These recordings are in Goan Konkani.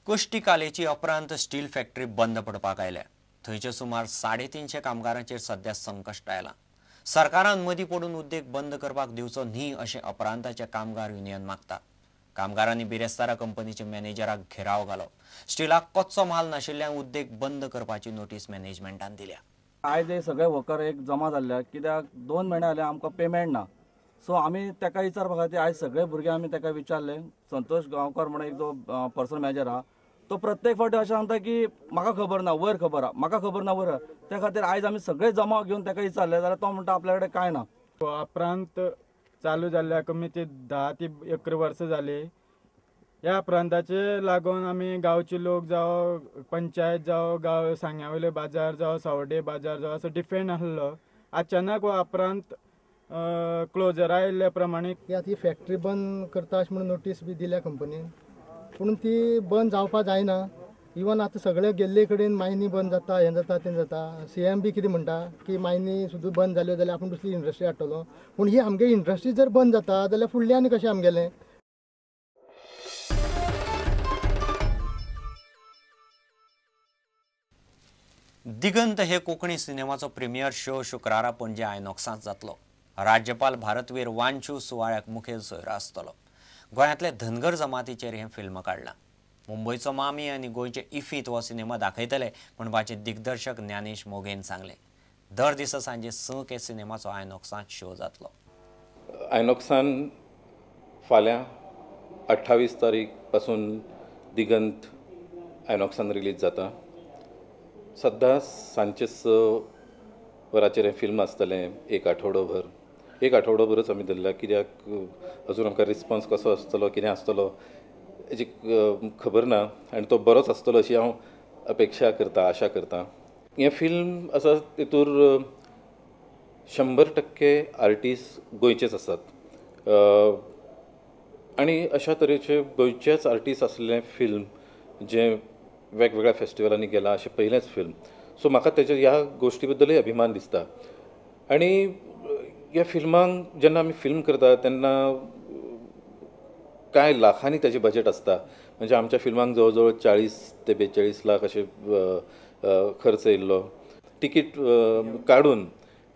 कश्टी कालेची उपरांत स्टील फॅक्टरी बंद पडपाक आयल्या. थंयचे सुमार 350 कामगारांचेर सध्या संकश्ट आयलां. सरकारान मदीं पडून उद्देग बंद करपाक दिवचो न्ही अशें अपरांताचे कामगार युनियन मागता. कामगारांनी बिरेस्तारा कंपनीचे मॅनेजराक घेराव घालो. स्टिलाक कच्चो माल नाशिल्ल्यान उद्देग बंद करपाची नोटीस मॅनेजमेंटान दिल्या. आयज हे सगळे वर्कर एक जमा जाल्ले कित्याक 2 म्हयने जाले आमकां पेमेंट ना. सो आमी ताका विचारपा खातीर आयज सगळे भुरगे आमी ताका विचारले. संतोष गांवकर म्हणून एक जो पर्सनल मॅनेजर आहा तो प्रत्येक फावटी अशें सांगता की म्हाका खबर ना, वयर खबर आहा, म्हाका खबर ना वयर. त्या खातीर आयज आमी सगळे जमा घेवन ताका विचारले जाल्यार तो म्हणटा आपल्या कडेन कांय ना. उपरांत चालू जाल्ल्या कमी ते 10 ते 11 वर्सां जाली. ह्या प्रांताचे लागून आमी गांवचे लोक जावं पंचायत जावं गांव सांग्या वयले बाजार जावं सावडे बाजार जावं असो डिफेंड आसलो. अचानक हो उपरांत क्लोजर आयिल्ल्या प्रमाणे आतां ही फॅक्टरी बंद करता अशें म्हणून नोटीस बी दिल्या कंपनीन, पूण ती बंद जावपा जायना. इवन आतां सगळे गेल्ले कडेन मायनी बंद जाता, हें जाता तें जाता. सी एम बी कितें म्हणटा की मायनी सुद्दां बंद जाल्यो जाल्यार आपूण दुसरी इंडस्ट्री हाडटलो, पूण ही आमगे इंडस्ट्री जर बंद जाता जाल्यार फुडलें आनी कशें आमगेलें. दिगंत हे कोंकणी सिनेमाचो प्रिमियर शो शुक्रारा पणजे आयनॉक्सांत जातलो. राज्यपाल भारतवीर वांचू सुवाळ्याक मुखेल सोयरो आसतलो. गोंयांतले धनगर जमातीचेर हें फिल्म काडलां. मुंबयचो मामी आनी गोंयचे इफीत हो सिनेमा दाखयतले म्हणपाचें दिग्दर्शक ज्ञानेश मोगेन सांगलें. दर दिसा सांजे 6 हे सिनेमाचो आयनॉक्सांत शो जातलो. आयनॉक्सान फाल्यां 28 तारीख पासून दिगंत आयनॉक्सान रिलीज जाता. सद्दां सांजचे 6 वरांचेर हें फिल्म आसतलें. एक आठवडोभर, एक आठवडोभरच आमी धरला कित्याक अजून आमकां रिस्पॉन्स कसो आसतलो कितें आसतलो हेजी खबर ना आनी तो बरोच आसतलो अशी हांव अपेक्षा करता, आशा करता. हें फिल्म आसा तितूर 100% आर्टिस्ट गोंयचेच आसात आनी अशा तरेचे गोंयचेच आर्टिस्ट आसलें फिल्म जें वेगवेगळ्या फेस्टिवलांनी गेलां अशें पयलेंच फिल्म. सो म्हाका तेजे ह्या गोश्टी बद्दलूय अभिमान दिसता. आनी ह्या फिल्मांक जेन्ना आमी फिल्म करता तेन्ना कांय लाखांनी ताजें बजट आसता. म्हणजे आमच्या फिल्मांक जवळ जवळ 40 ते 42 लाख अशें खर्च येयल्लो. तिकीट काडून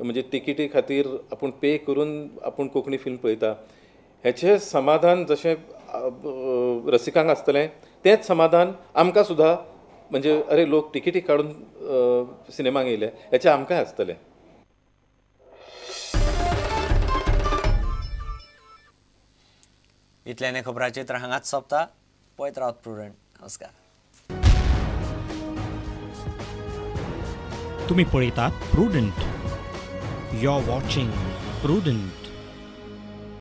म्हणजे तिकिटी खातीर आपूण पे करून आपूण कोंकणी फिल्म पळयता हेचें समाधान जशें रसिकांक आसतलें तेंच समाधान आमकां सुद्दां, म्हणजे अरे लोक तिकिटी काडून सिनेमाक येयले हेचें आमकांय आसतलें. इतल्याने खबराचित्र हांगाच सोंपता. पळयत रावत प्रुडंट. नमस्कार. तुम्ही पळयतात Prudent. You are watching Prudent.